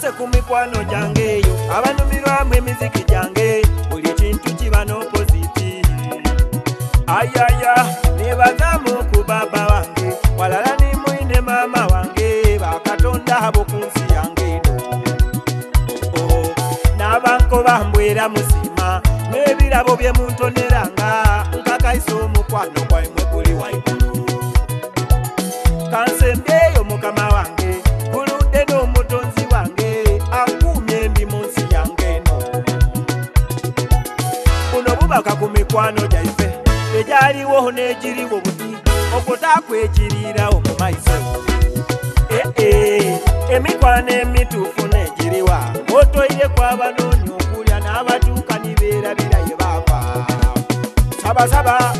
Kambuuse ku mikwano gyange eyo abanumirwamu emiziki gyange buli kintu kiba n'opoziti. Ayaya nebazamu ku baba wange walala ni mwine maama wange bakatonda abo ku nsi yange eno. Oh, n'abankoba mbwera musiima n'ebirabo bye muntoneranga nkakaisa omukwano gwaimwe guli waigulu. Kansembyeyo mukama wange kuludde n'omutonzi wange ankuumye ndi mu nsi yange eno. Buno bubaka ku mikwano gyaife egyaliwo n'egiriwo buti okwo takwekirirawo mu maiso. Ee, emikwano emituufu n'egiriwa otoire kwabanoonya okulya n'abatuuka ni beerabira ye baava. Sabasaba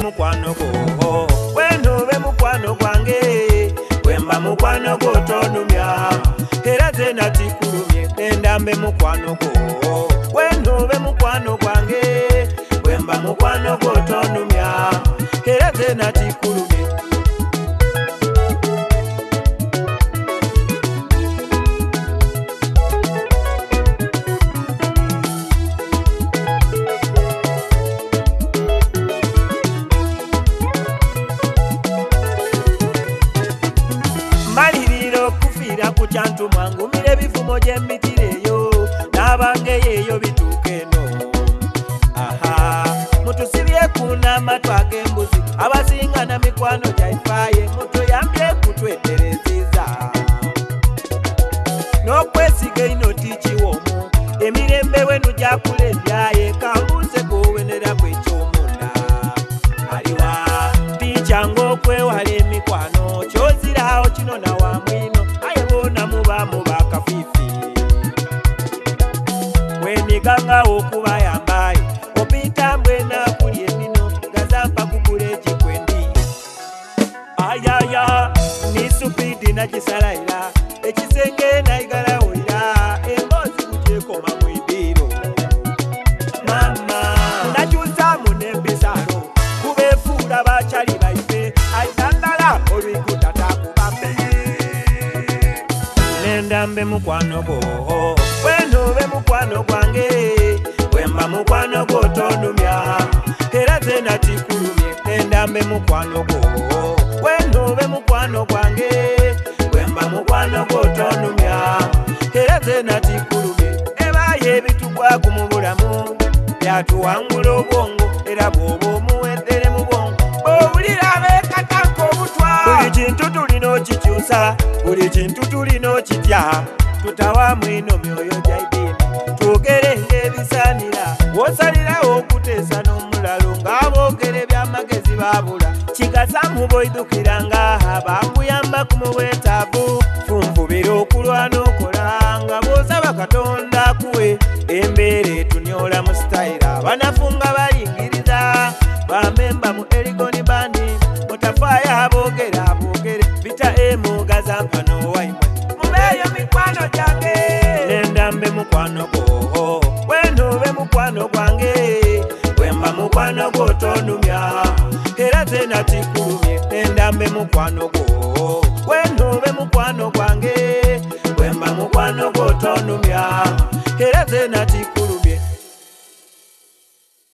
mukwano gwo wenube mukwano gwange wemba mukwano gwo tonumya era zena tikulumye endambe mukwano gwo wenube mukwano gwange wemba mukwano gwo tonumya era zena tikulumye. Mmalirira okufiira ku kyantumwa ngumira ebivumo gye mbitireeyo n'abangeyo eyo bituuka eno. Aha, mutusibye ku n'amatu ag'embuzi abasinga na mikwano gyaife mutuyambye kutwetereziza. N'okwesiga ino tikiwoomu emirembe wenu gyakulembyaye kambuze gwoweneraku eky'omunda. Aliwa tikyanga okwewala emikwano kyozirawo kino na wa mwino aye boona muba muba kafiifi. Weniganga okubayambaye opita mbwena kulya emino gazampa kugula ekikwendi. Ayaya ni supidi nagisalayira ekisenge naigalawulira emboozi kugyekoma mu ibiiro. Mama nakyusaamu n'empisaalo kubeefuula bakyali baife aitandala olwikuta takubape. Nendambe mukwano gwo wenube mukwano gwange wemba mukwano gwo tonumya era zena tikulumye nendambe mukwano gwo wenube mukwano gwange wemba mukwano gwo tonumya era zena tikulumye. Ebayo ebitugwaku mu bulamu byatuwangula obwongo era bw'oba omuweddere mu bwongo bw'owulira beekatanka obutwa. Buli kintu tulina okikyusa buli kintu tulina okitya tutawamu eno myoyo gya iddiini twogere ng'ebisaanira w'osalirawo okuteesa n'omulalo ng'aboogera ebyamagezi baabula kigasamu bw'oidukiranga bakuyambaku mu bwetaavu funvubira okulwana okola nga bw'osaba Katonda akuwe embeera etunyola mu sitayiro abanafu nga balingiriza bamemba mu Erigoni bandi mutafaayo aboogera aboogere bita emugaza mpano waimwe mubeeyo mikwano gyange nendambe mukwano gwo wenube mukwano gwange wemba mukwano gwo tonumya era zena tikulumye nendambe mukwano gwo wenube mukwano gwange wemba mukwano gwo tonumya era zena tikulumye.